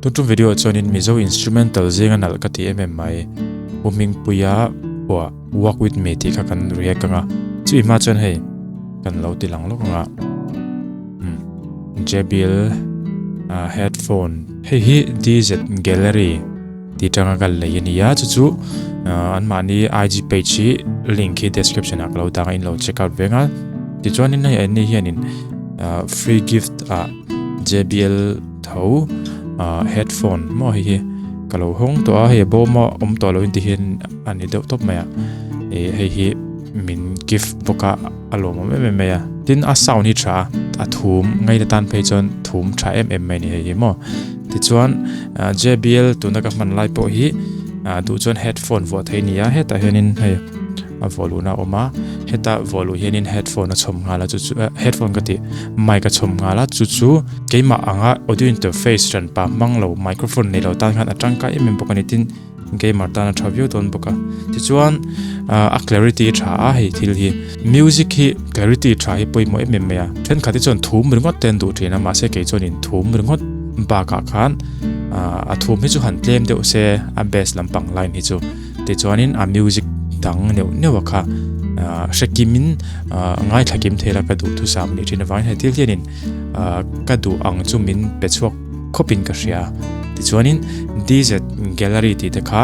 Tun tum video ah chuanin Mizo instrumental zinga nalh ka ti em em mai. Pu Hmingpuia phuah Walk With Me tih kha kan react ang a. Chumi hma chuan hei kan lo ti lang lawk ang a. Umm JBL headphone hei hi DZ Gallery tih tanga ka lei a ni a. Chu chu anmahni IG page hi link hi description ah ka lo dah ang a in lo check out veng a. Tichuanin hei anni hianin free gift ah JBL tho headphone maw hei hi ka lo hawng tawh a hei a bawm a awm tawh lo in ti hian a ni deuh tawp mai a ih hei hi min gift bawk a a lawmawm em em mai a tin a sound hi tha a a thum ngaina tan phei chuan thum tha em em mai a ni hei hi maw tichuan JBL tuna ka hman lai pawh hi duh chuan headphone vuah theih a ni a hetah hianin hei. a vuah luhna a awm a heta vuah luh hianin headphone a chhawm nghal a chu chu eh headphone ka tih mic a chhawm nghal a chu chu keimah anga audio interface hran pa hmang lo microphone nei lo tan khan a tangkai em em bawk a ni tin gamer tan a tha viau dawn bawk a tichuan ah a clarity tha a hei thil hi music hi clarity tha hi pawimawh em em mai a thenkhat hi chuan thum ringawt te an duh thin a mahse kei chuanin thum ringawt bakah khan ah a thum hi chu han tlem deuh se a bass lampang line hi chu. Tichuanin a music dang neuh neuh a kha ah hre kimin ah ngaithla kim thei la ka duh thusam anih thin avangin hei thil hianin ah ka duh ang chu min pe chhuak khawpin ka hria. Tichuanin DZ Gallery tih te kha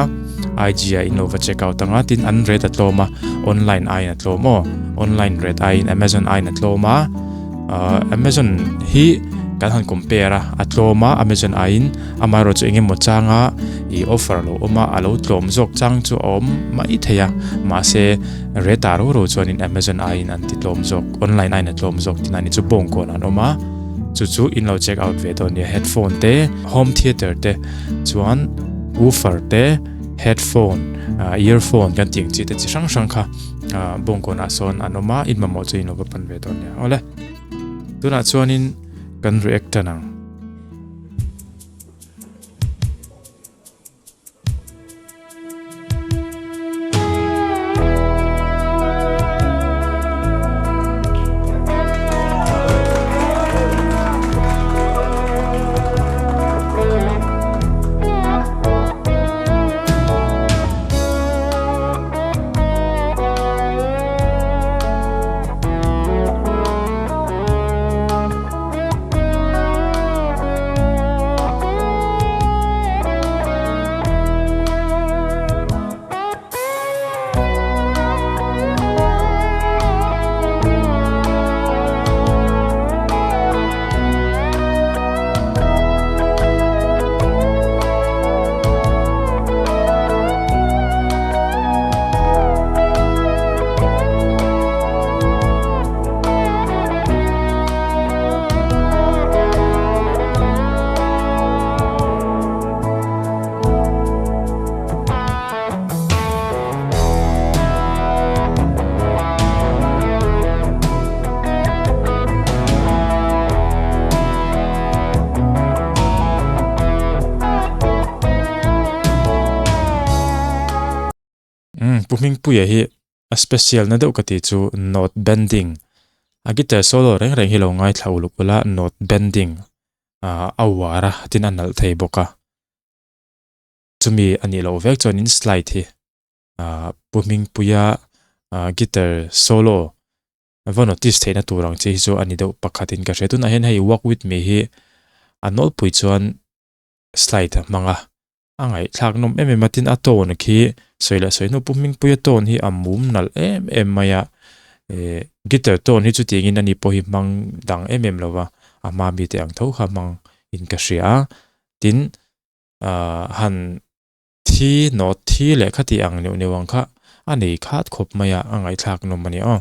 IG ah in lo va check out ang a tin an rate a tlawm a online aiin a tlawm aw online rate aiin Amazon aiin a tlawm a ah Amazon hi kan han compare a a tlawm a Amazon aiin Amaherawh chu engemaw changa ih offer lo awm a, a lo tlawm zawk chang chu a awm mai thei a, mahse rate-ah ro ro chuanin Amazon aiin an ti tlawm zawk, online aiin a tlawm zawk tihna a ni chu bawngkawn an awm a, chu chu in lo check out ve dawn nia headphone te, home theatre te chuan woofer te, headphone, earphone kan tih ang chi te chi hrang hrang kha bawngkawnah sawn an awm a, in mamawh chu in lo va pan ve dawn nia. Awle, tunah chuanin kan react tan ang. Pu Hmingpuia hi A special na deuh ka tih chu note bending. A guitar solo reng reng hi lo ngaithla uluk ula note bending ah a uar a tin a nalh thei bawk a. Chumi a nih loh vek chuanin slide hi ah Pu Hmingpuia ah guitar solo va notice theihna tur ang chi hi chu a ni deuh pakhatin ka hria. Tunah hian hei walk with me hi a nawlpui chuan slide a hmang a. A ngaihthlak nawm em em a tin a tone khi sawi leh sawi hnu pu Hmingpuia tone hi a mum nalh em em mai a eh guitar tone hi chutiang in ani pawh hi hmang dang em em lo va a hma mi te ang tho kha hmang in ka hria a tin ah han thi note thi leh khati ang neuh neuh ang kha a nei khat khawp mai a a ngaihthlak nawm a ni aw.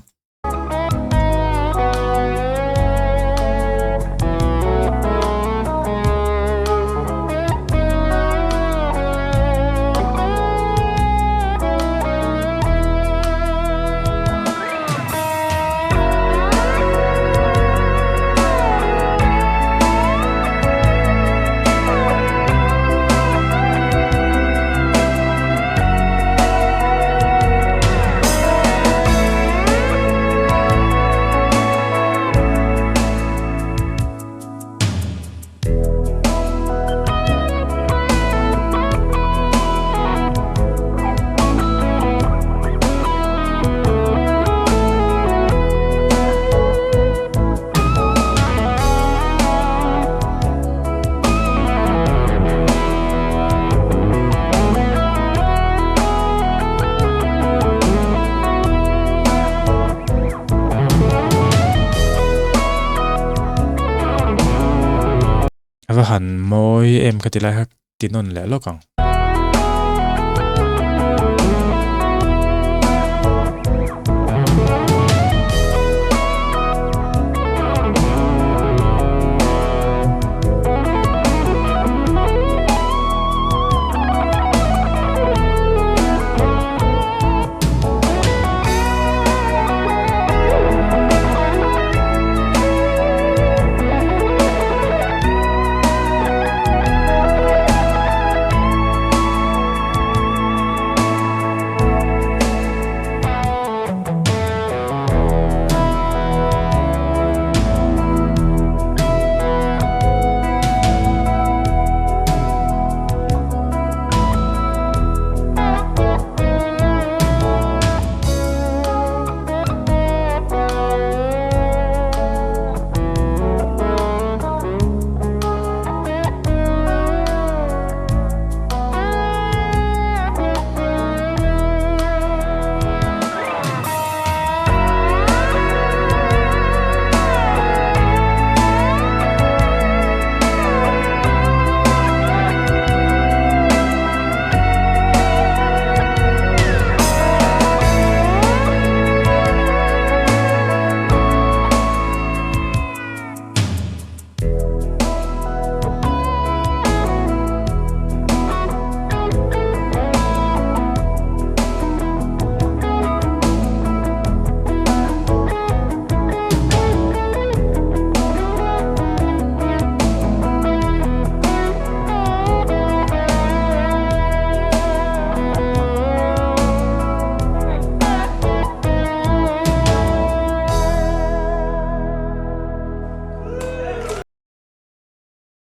han mawi em ka ti lai kha ti nawn leh lawk ang.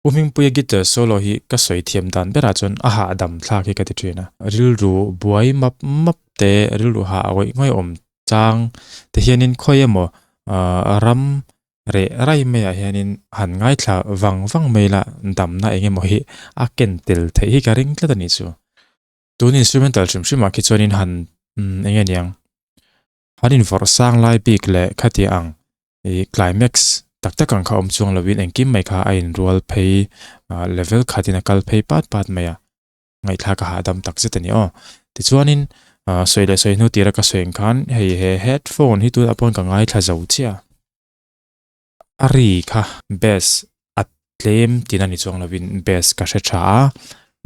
Pu Hmingpuia guitar solo hi ka sawi thiam dan berah chuan a hahdam thlak hi ka ti thin a. Rilru buai map map te, rilru hah ngawih ngawih awm chang te hianin khawi emaw ram Reh rai maiah hianin han ngaithla vang vang mai la, damna eng emaw hi a ken tel theih hi ka ring tlat a nih chu. Tun instrumental hrim hrimah khi chuanin han eng nge niang, han invawrh sang lai bik leh khati ang ih climax tak tak ang kha awm chuang lovin engkim mai kha a inrual phei level khatin a kal phei pat pat mai a. Ngaihthlak a hahdam tak zet a ni aw. Tichuanin sawi leh sawi hnu tira ka sawi ang khan hei he headphone hi tunah pawhin ka ngaithla zo chiah a. A ri kha bass a tlem tina ni chuang lovin bass ka hre tha a,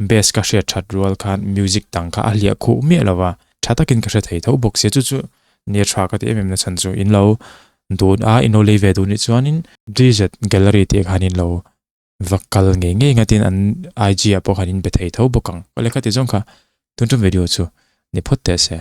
bass ka hriat that rual khan music dang kha a hliah khuh miah lo va, tha takin ka hre thei tho bawk sia chu chu nia tha ka ti em em na chhan chu in lo dun a in lo lei ve duh nih chuanin DZ gallery tih khan in lo Va kal ngei ngei ngatin an IG ah pawh khan in be thei tho bawk ang. Awle kha ti zawng kha tun tum video chu ni phawt teh se.